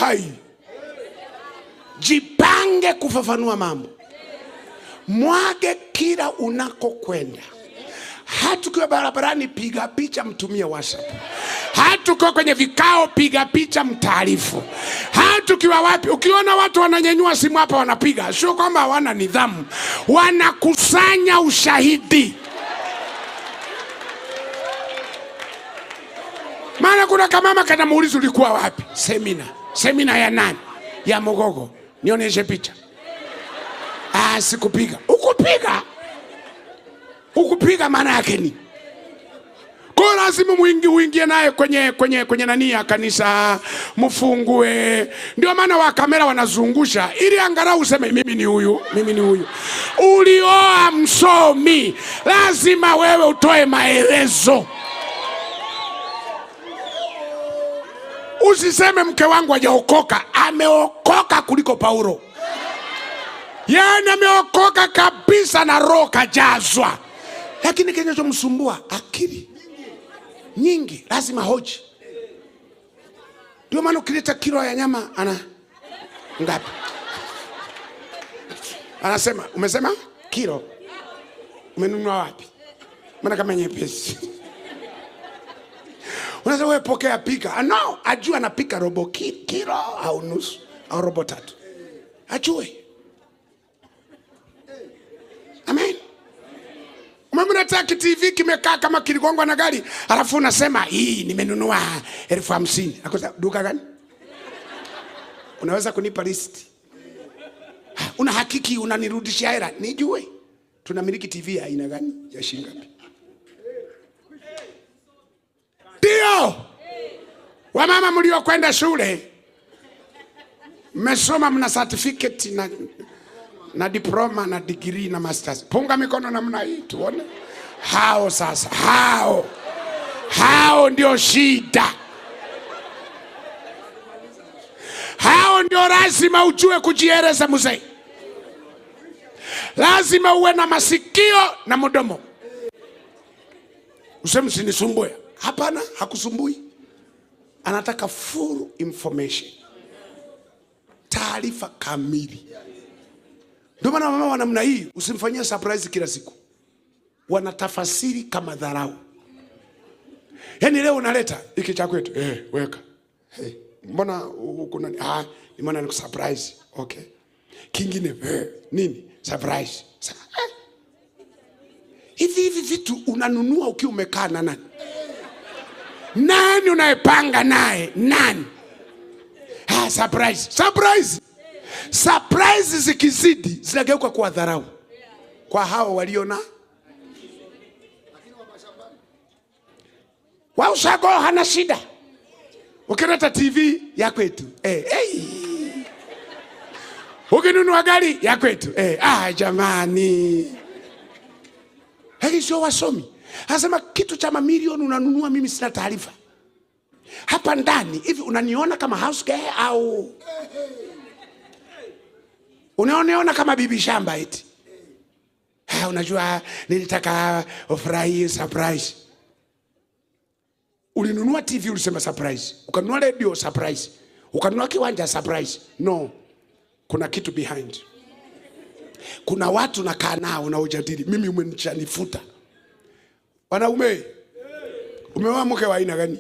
Hai, jipange kufafanua mambo, mwage kila unakokwenda. Hata ukiwa barabarani, piga picha, mtumie WhatsApp. Hata ukiwa kwenye vikao, piga picha, mtaarifu. Hata ukiwa wapi, ukiona watu wananyanyua simu hapa wanapiga, sio kwamba hawana nidhamu, wanakusanya ushahidi. Maana kuna kamama kanamuuliza ulikuwa wapi? Semina. Semina ya nani? Ya Mugogo. Nionyeshe picha. Ah, sikupiga. Ukupiga? Ukupiga maana yake ni? Kwa lazima mwingi uingie naye kwenye nani ya kanisa, mfungue. Ndio maana wa kamera wanazungusha ili angalau useme mimi ni huyu, mimi ni huyu. Ulioa msomi, lazima wewe utoe maelezo. Usiseme mke wangu hajaokoka, ameokoka kuliko Paulo. Yaani ameokoka kabisa na roho kajazwa. Lakini kinachomsumbua akili nyingi, lazima hoji. Ndio maana ukileta kilo ya nyama ana ngapi? Anasema umesema kilo, umenunua wapi? Maana kama nyepesi. Unasema wewe pokea pika. No, ajue anapika robo kilo au nusu au robo tatu. Ajue. Amen. Umemletea TV kimekaa kama kiligongwa na gari, alafu unasema hii nimenunua 50,000. Akosa duka gani? Unaweza kunipa list? Una hakiki unanirudishia hela? Nijue. Tunamiliki TV ya aina gani? Ya shilingi ngapi? Ndio. Wamama mliokwenda shule, mmesoma, mna certificate na diploma na degree na masters. Punga mikono namna hii tuone. Hao sasa, hao ndio shida. Hao ndio lazima ujue kujieleza mzee. Lazima uwe na masikio na mdomo. Useme usinisumbue. Hapana, hakusumbui. Anataka full information. Taarifa kamili. Ndio maana mama wa namna hii usimfanyie surprise kila siku. Wanatafasiri kama dharau. Yaani leo unaleta hiki cha kwetu, weka. Hey, mbona huko nani? Ah, ni maana ni surprise. Okay. Kingine, nini? Surprise. Hivi vitu unanunua ukiwa umekaa na nani? Nani unayepanga naye? Nani? Ah, surprise. Surprise. Surprise zikizidi zinageuka kuwa dharau kwa hao walio na Waushago hana shida. Ukileta TV ya kwetu. Ukinunua gari ya kwetu. Jamani. Hili sio wasomi. Anasema kitu cha mamilioni unanunua, mimi sina taarifa. Hapa ndani hivi unaniona kama house girl au unaoniona kama bibi shamba eti? Unajua nilitaka ufurahi surprise. Ulinunua TV ulisema surprise. Ukanunua radio surprise. Ukanunua kiwanja surprise. No. Kuna kitu behind. Kuna watu nakaa nao unaojadili. Mimi umenichanifuta. Wanaume, umeoa mke wa aina gani?